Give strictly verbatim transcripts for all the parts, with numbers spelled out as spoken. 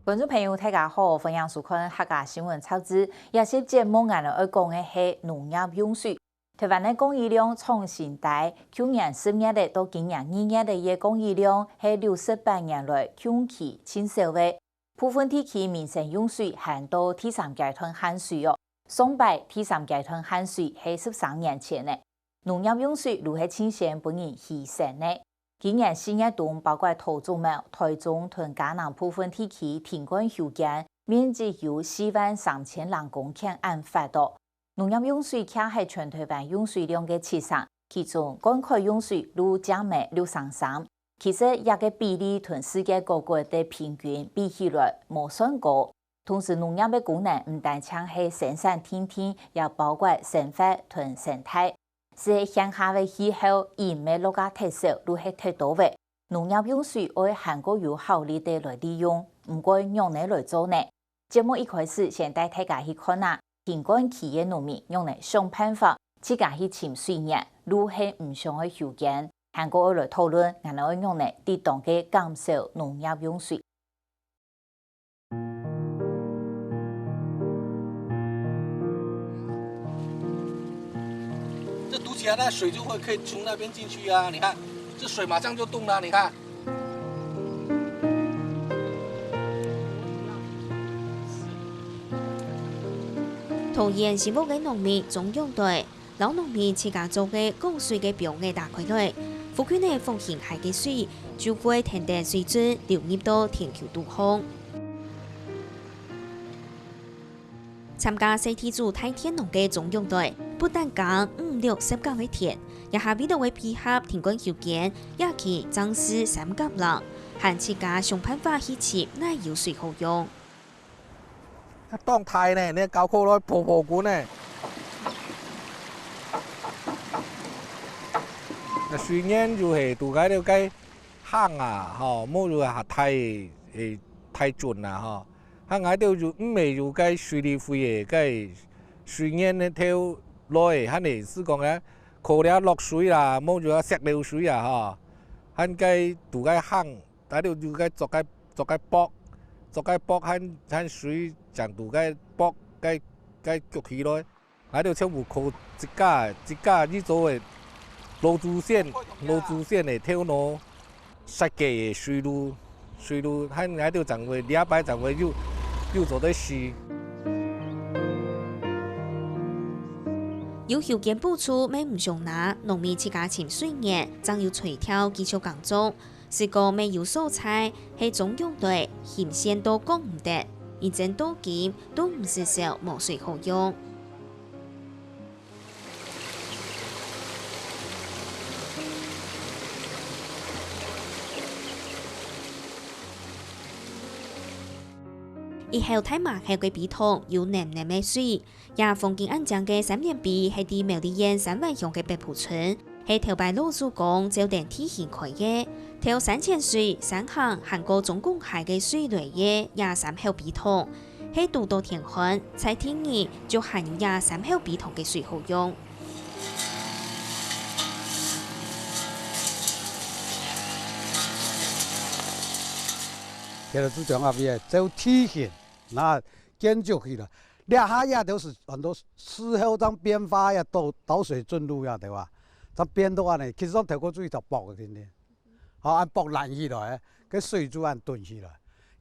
觀眾朋友，大家好，歡迎收看客家新聞雜誌。這集節目，𠊎等愛講个係農業用水。臺灣个降雨量創新低，舊年十月仔到今年二月仔个降雨量係六十八年來降雨盡少个。部分地區民生用水還到第三階段限水哦。上擺第三階段限水係十三年前呢。農業用水就係盡先分人犧牲个。 今年四月中，包括桃竹苗、臺中同嘉南部分地區停灌修建，面積有四萬三千零公頃恁闊哦。農業用水徛在全臺灣用水量个七成，其中灌溉用水就佔了六成三。其實，這个比例同世界各國个平均比起來無算高。同時，農業个功能毋單淨係生產定定，也包括生活同生態。 係鄉下个氣候、雨个落个忒少就係忒多仔。農業用水愛還過有效率个來利用，毋過仰仔來做呢？節目一開始先帶大家去看啊，停灌區个農民仰仔想辦法，自家去尋水源，就係毋想愛修建，還過愛來討論，𠊎等愛仰仔適當个減少農業用水。 這堵起來，那水就會可以從那邊進去啊！你看，這水馬上就動了，你看。桃園新屋个農民鍾永隊 摎農民自家做个降水个標仔打開來，附近个福興溪个水就會跈等水圳流入到田坵肚項。參加細地主大田農个鍾永隊，不但耕五六十甲个田，這下為著愛配合停灌修建，也去正視三甲林，還自家想辦法去尋哪有水好用。 當大呢，你搞好來泡泡滾呢。該水源就係堵該兜該巷啊，吼，無就下大，欸，大圳啊，吼。啊，𠊎兜就毋係有該水利會个該水源个頭來，還係係講啊，靠這落水啦，無就啊，洩漏水啊，吼。還該堵該巷， 大家就該做該，做該駁，做該駁，還，還水將堵該駁，該，該掬起來。𠊎兜全部靠自家，自家以早个老祖先，老祖先个頭腦設計个水路，水路，還𠊎兜正會，這擺正會有，有做得使。有修建補助，乜毋想拿，農民自家尋水源，正有垂釣繼續耕種。 係講乜有所在，係鍾永隊，興盛到降毋得，一直到今都毋使愁無水好用。一口大嫲口个陂塘有淰淰个水， 這風景恁靚个三連陂係在苗栗縣三灣鄉个北埔村，係頭擺老祖公照等地形開个。透三千水、三坑還過中港溪个水來个這三口陂塘，係堵到天旱，在第二就還有這三口陂塘个水好用。 這就係最重要个，照地形，那建築起來。這下也都係很多氣候正變化，也倒，倒水圳路也，對吧？正變到恁呢，其實上頭過就一條駁个，今天。好，恁駁攔起來，該水就恁囤起來，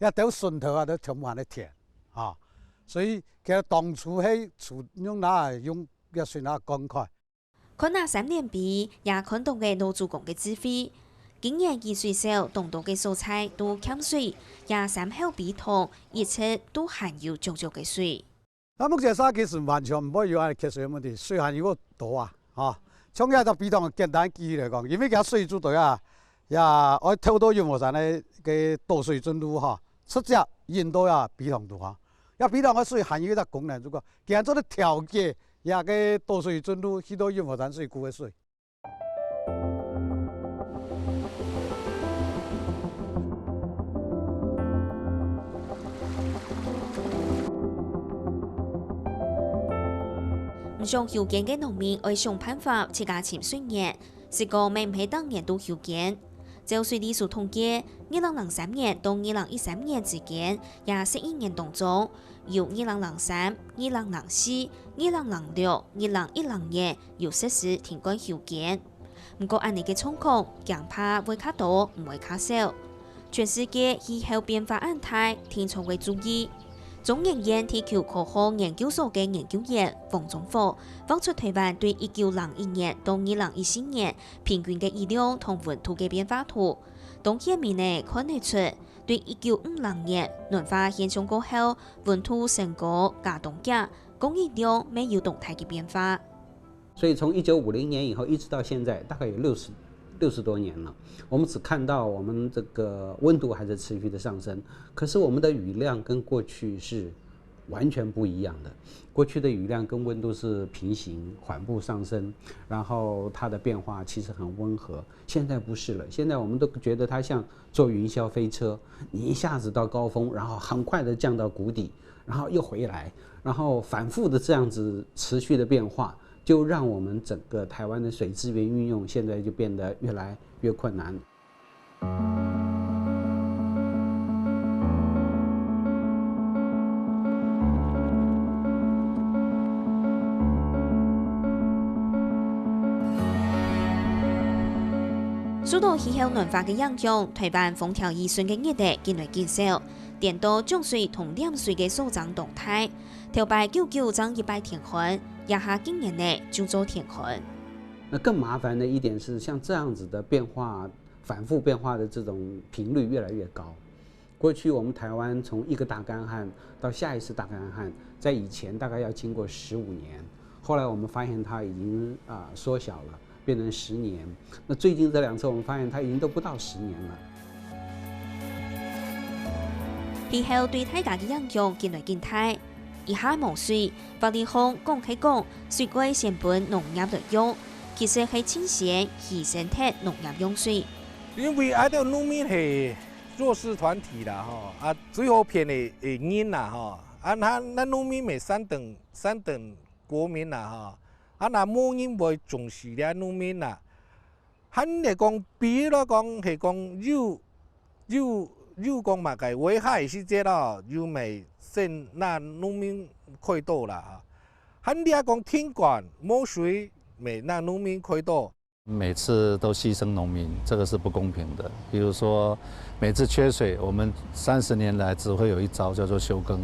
也都順頭啊，都全部恁呢填，啊。所以，其實當初係就用那，用這水那灌溉。 看啊三連陂，也看到个老祖公个智慧。今年雨水少，當多个所在都欠水，這三口陂塘一直都還有足足个水。那目前社區係完全毋會有恁缺水个問題，水還有夠多啊，吼。像這隻陂塘簡單舉例來講，因為佢水就對啊，也愛透到雲和山个，个倒水圳路吼，直接引到這陂塘肚吼。這陂塘个水還有一隻功能，如果佢還做得調節 這个倒水圳路去到雲和山水庫个水。毋想修建个農民愛想辦法自家尋水源，係講乜毋係逐年都修建。照水利署統計，二零零三年到二零一三年之間，這十一年當中，有二零零三、二零零四、二零零六、二零一零年有實施停灌修建。毋過恁呢个狀況，驚怕會較多，毋會較少。全世界氣候變化恁大，定著會注意。中研院地球科學研究所个研究員黃宗福畫出臺灣對一九零一年到二零一四年平均个雨量同溫度个變化圖，當顯明个看得出，對一九五零年暖化現象過後，溫度升高加當遽，降雨量乜有當大个變化。所以从一九五零年以后一直到现在，大概有六十六十多年了，我们只看到我们这个温度还在持续的上升，可是我们的雨量跟过去是完全不一样的。过去的雨量跟温度是平行，缓步上升，然后它的变化其实很温和。现在不是了，现在我们都觉得它像坐云霄飞车，你一下子到高峰，然后很快的降到谷底，然后又回来，然后反复的这样子持续的变化，就让我们整个台湾的水资源运用现在就变得越来越困难。受到氣候暖化个影響，臺灣風調雨順个日仔緊來緊少，顛倒漲水同濫水个所增當大。頭擺久久正一擺天旱，這下竟然呢就做天旱。那更麻烦的一点是，像这样子的变化，反复变化的这种频率越来越高。过去我们台湾从一个大干旱到下一次大干旱，在以前大概要经过十五年，后来我们发现它已经啊缩小了，变成十年。那最近这两次我们发现它已经都不到十年了。氣候對大家个影響緊來緊大。一下無水，法律項講係講，水該先分農業來用，其實係盡先犧牲忒農業用水。因為𠊎兜農民係弱勢團體啦吼，啊最好騙个个人啦吼，啊咱咱農民乜三等三等國民啦吼，啊若無人會重視這農民啦。還來講，比如講係講有有有講麼个危害時節咯，又乜先拿農民開刀啦。還你講停灌無水，乜拿農民開刀。每次都牺牲农民，这个是不公平的。比如说，每次缺水，我们三十年来只会有一招叫做休耕。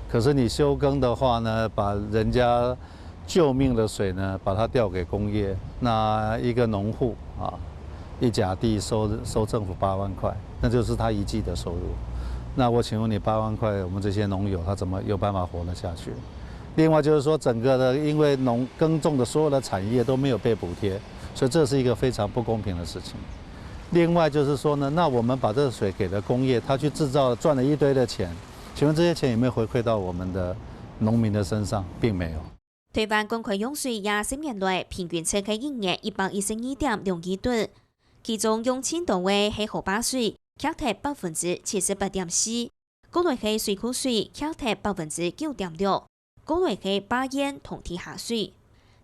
可是你休耕的话呢，把人家救命的水呢，把它调给工业，那一个农户啊，一甲地收收政府八万块，那就是他一季的收入。那我请问你，八万块，我们这些农友他怎么有办法活得下去？另外就是说，整个的因为农耕种的所有的产业都没有被补贴，所以这是一个非常不公平的事情。另外就是说呢，那我们把这个水给了工业，他去制造赚了一堆的钱，请问这些钱有没有回馈到我们的农民的身上？并没有。台灣灌溉用水這十年來平均出係一日一百一十二點兩億噸，其中用盡多个係河壩水，徛忒百分之七十八點四，過來係水庫水，徛忒百分之九點六，過來係壩堰同地下水。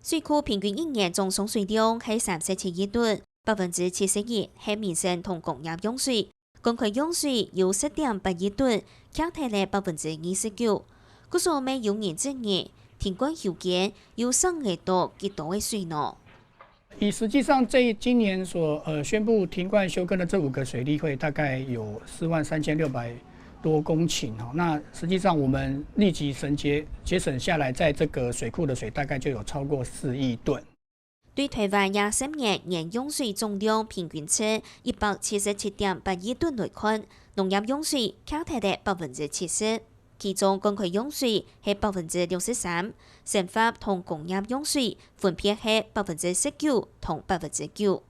水庫平均一年總送水量係三十七億噸，百分之七十一係民生同工業用水。 灌溉用水有十點八億噸，徛忒了百分之二十九。故所乜有人質疑，停灌修建又省得到幾多个水呢？以实际上这一今年所呃宣布停灌休耕的这五个水利会，大概有四万三千六百多公顷哈。那实际上我们立即省节节省下来，在这个水库的水大概就有超过四亿吨。 對台灣這十年年用水總量平均值一百七十七點八億噸來看，農業用水徛忒了百分之七十，其中灌溉用水係百分之六十三，生活同工業用水分別係百分之十九同百分之九。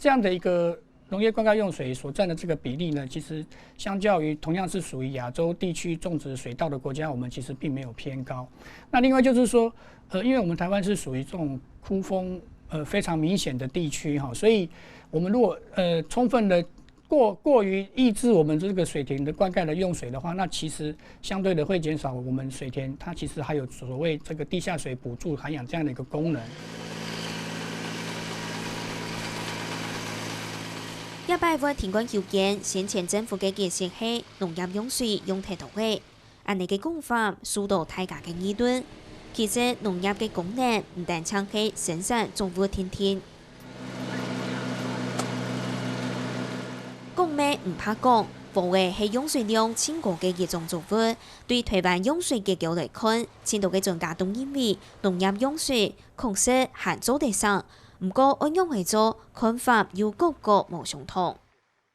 这样的一个农业灌溉用水所占的这个比例呢，其实相较于同样是属于亚洲地区种植水稻的国家，我们其实并没有偏高。那另外就是说，呃，因为我们台湾是属于这种枯风呃非常明显的地区哈，所以我们如果呃充分的过过于抑制我们这个水田的灌溉的用水的话，那其实相对的会减少我们水田它其实还有所谓这个地下水补助涵养这样的一个功能。這擺會停灌修建，先前政府个解釋係農業用水用忒多个，恁呢个講法受到大家个議論。其實農業个功能毋單淨係生產作物定定。講乜毋怕講，禾仔係用水量盡高个一種作物。對臺灣用水結構來看，盡多个專家都認為，農業用水確實還做得省，毋過愛仰仔做，看法又各各無相同。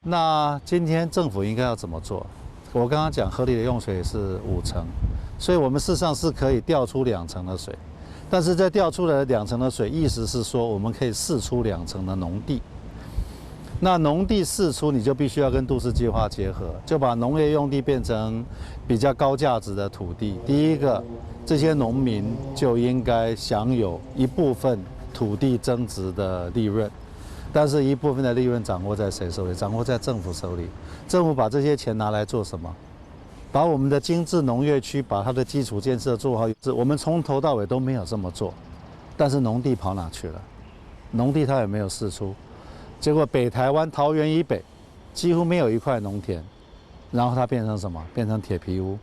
那今天政府应该要怎么做？我刚刚讲合理的用水是五成，所以我们事实上是可以调出两成的水，但是在调出来的两成的水，意思是说我们可以释出两成的农地。那农地释出，你就必须要跟都市计划结合，就把农业用地变成比较高价值的土地。第一个，这些农民就应该享有一部分土地增值的利润。 但是一部分的利润掌握在谁手里？掌握在政府手里。政府把这些钱拿来做什么？把我们的精致农业区，把它的基础建设做好。我们从头到尾都没有这么做，但是农地跑哪去了？农地它也没有释出，结果北台湾桃园以北几乎没有一块农田，然后它变成什么？变成铁皮屋，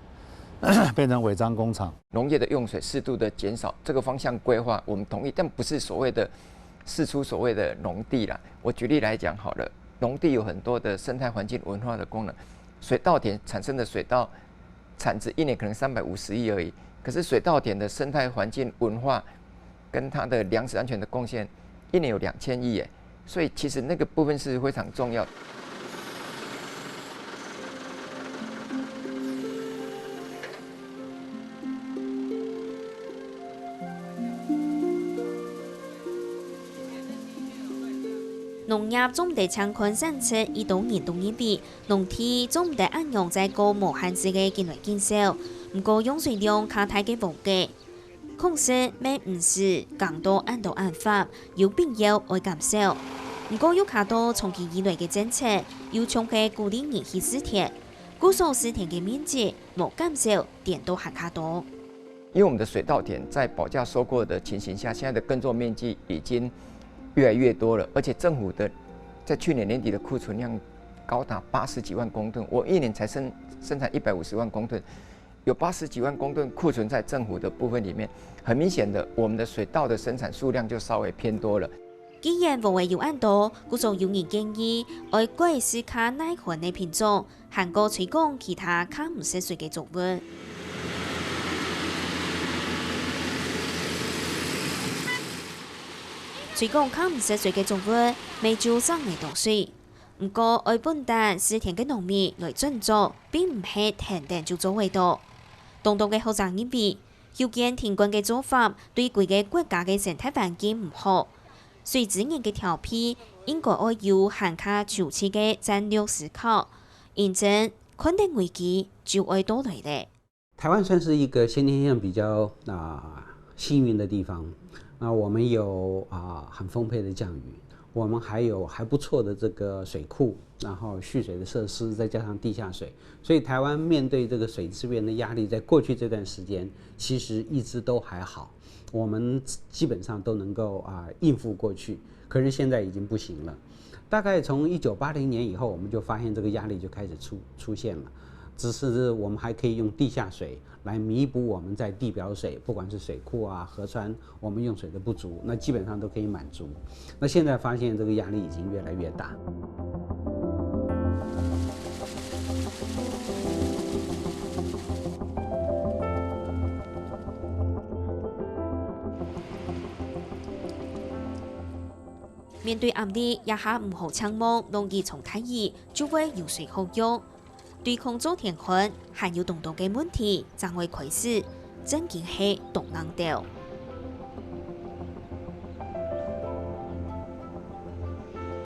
变成违章工厂。农业的用水适度的减少，这个方向规划我们同意，但不是所谓的释出所谓的农地啦。我举例来讲好了，农地有很多的生态环境文化的功能，水稻田产生的水稻产值一年可能三百五十亿而已，可是水稻田的生态环境文化跟它的粮食安全的贡献，一年有两千亿耶，所以其实那个部分是非常重要。 農業做毋得淨看產值，已多人都認為，農地做毋得恁樣再過無限制个緊來緊少，毋過用水量較大个禾仔，確實乜毋使耕到恁多恁闊，有必要愛減少。毋過又卡到長期以來个政策，又像係鼓勵人去試田，故所試田个面積無減少，顛倒還較多。 因为我们的水稻田在保价收购的情形下，现在的耕作面积已经越来越多了，而且政府的在去年年底的库存量高达八十几万公吨，我一年才生生产一百五十万公吨，有八十几万公吨库存在政府的部分里面，很明显的，我们的水稻的生产数量就稍微偏多了。既然禾仔有恁多，故所有人建議，愛改施較耐旱个品種， 還過推廣其他較毋食水个作物。推廣較毋食水个作物，乜就省得多水。毋過，愛分擔試田个農民來轉作，並毋係天天就做會到。當多个學者認為， 修建停灌个做法，對歸个國家个生態環境毋好。水資源个調配，應該愛有還較周全个戰略思考，因此看得危機就愛到來咧。台湾算是一个先天性比较啊、幸运的地方，那我们有啊、很丰沛的降雨，我们还有还不错的这个水库，然后蓄水的设施，再加上地下水，所以台湾面对这个水资源的压力，在过去这段时间其实一直都还好，我们基本上都能够啊、应付过去。可是现在已经不行了。大概从一九八零年以后，我们就发现这个压力就开始出出现了，只是我们还可以用地下水来弥补我们在地表水，不管是水库啊、河川，我们用水的不足，那基本上都可以满足。那现在发现这个压力已经越来越大。 面對壓力，這下毋好淨望落一場大雨，就會有水好用。對抗做天旱，還有當多个問題正會開始，正經係當難兜。